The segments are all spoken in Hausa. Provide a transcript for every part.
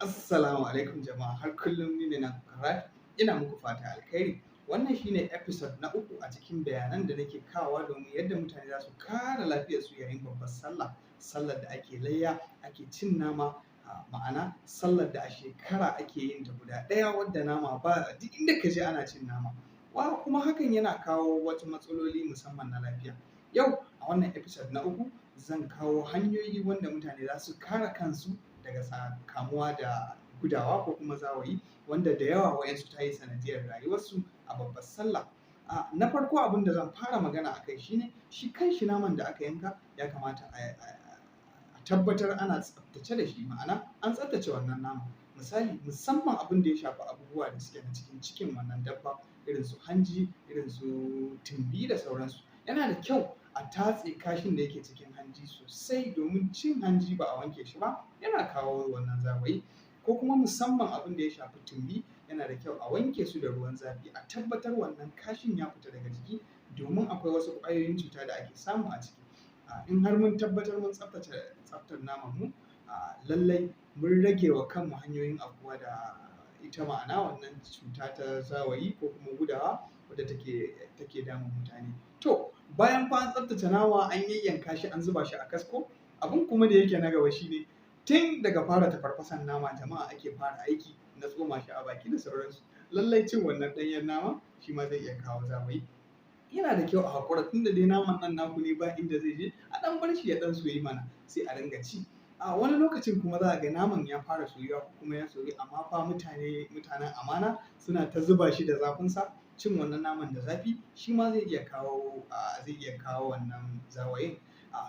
Assalamu alaikum jama'a, har kullum ni ne naku Karat, ina muku fata alkhairi. Wannan shine episode na uku a cikin bayanan da nake kawowa domin yadda mutane za su kare lafiyarsu yayin babbar sallah, sallar da ake layya, ake cin nama, ma'ana sallar da a shekara ake yin ta guda ɗaya wadda nama ba duk inda ka je ana cin nama. Wa kuma hakan yana kawo wata matsaloli musamman na lafiya. Yau a wannan episode na uku zan kawo hanyoyi wanda mutane za su kare kansu daga kamuwa da gudawa ko kuma zawayi, wanda da yawa wa'yansu ta yi sanadiyar rayuwarsu a babbar sallah. Na farko, abin da zan fara magana a kai shine shi kanshi naman da aka yanka ya kamata a tabbatar ana tsaftace da shi, ma'ana an tsaftace wannan naman. Misali, musamman abin da ya shafi abubuwa da suke na cikin cikin wannan dabba, irin su hanji, irin su tumbi da sauransu. Yana da kyau a tatse kashin da yake cikin hanji sosai, domin cin hanji ba a wanke shi ba yana kawo wannan zawayi. Ko kuma musamman abin da ya shafi tumbi, yana da kyau a wanke su da ruwan zafi, a tabbatar wannan kashin ya fita daga jiki, domin akwai wasu ƙwayoyin cuta da ake samu a ciki. In har mun tabbatar mun tsaftace tsaftar naman mu, lallai mun rage wa kanmu hanyoyin afkuwa da ita, ma'ana wannan cuta ta zawayi ko kuma gudawa wadda take damun mutane. To, bayan fa an tsaftace nama, an yayyanka shi, an zuba shi a kasko, abin kuma da yake na gaba shine tun daga fara tafarfasan nama jama'a ake fara aiki na tsoma shi a baki da sauransu. Lallai cin wannan ɗanyen nama shi ma zai iya kawo zawayi. Yana da kyau a haƙura, tunda dai naman nan naku ne, ba inda zai je, a ɗan bar shi ya ɗan soyu mana, sai a ringa ci. A wani lokacin kuma za a ga naman ya fara soyuwa ko kuma ya soyu, amma fa mutane, mutanen amana, suna ta zuba shi da zafinsa. Cin wannan naman da zafi shi ma zai iya kawo wannan zawayin.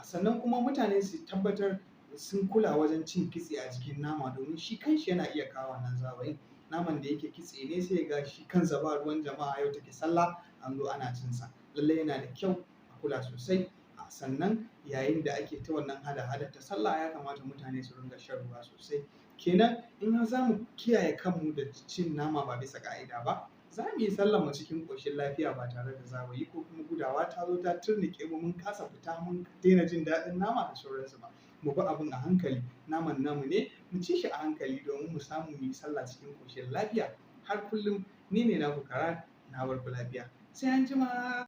Sannan kuma mutane su tabbatar sun kula wajen cin kitse a jikin nama, domin shi kanshi yana iya kawo wannan zawayin. Naman da yake kitse ne, sai ga shi kansa ba ruwan jama'a, yau take sallah an zo ana cin sa. Lallai yana da kyau a kula sosai. Sannan yayin da ake ta wannan hada-hada ta sallah, ya kamata mutane su ringa shan ruwa sosai. Kenan in har za mu kiyaye kanmu da cin nama ba bisa ƙa'ida ba, za mu yi sallar mu cikin ƙoshin lafiya ba tare da zawayi ko kuma gudawa ta zo ta turnuƙe mu, mun kasa fita, mun daina jin daɗin nama da sauransu ba. Mu bi abin a hankali, naman namu ne, mu ci shi a hankali domin mu samu mu yi sallah cikin ƙoshin lafiya. Har kullum ni ne naku Karat, na bar ku lafiya. Sai anjima.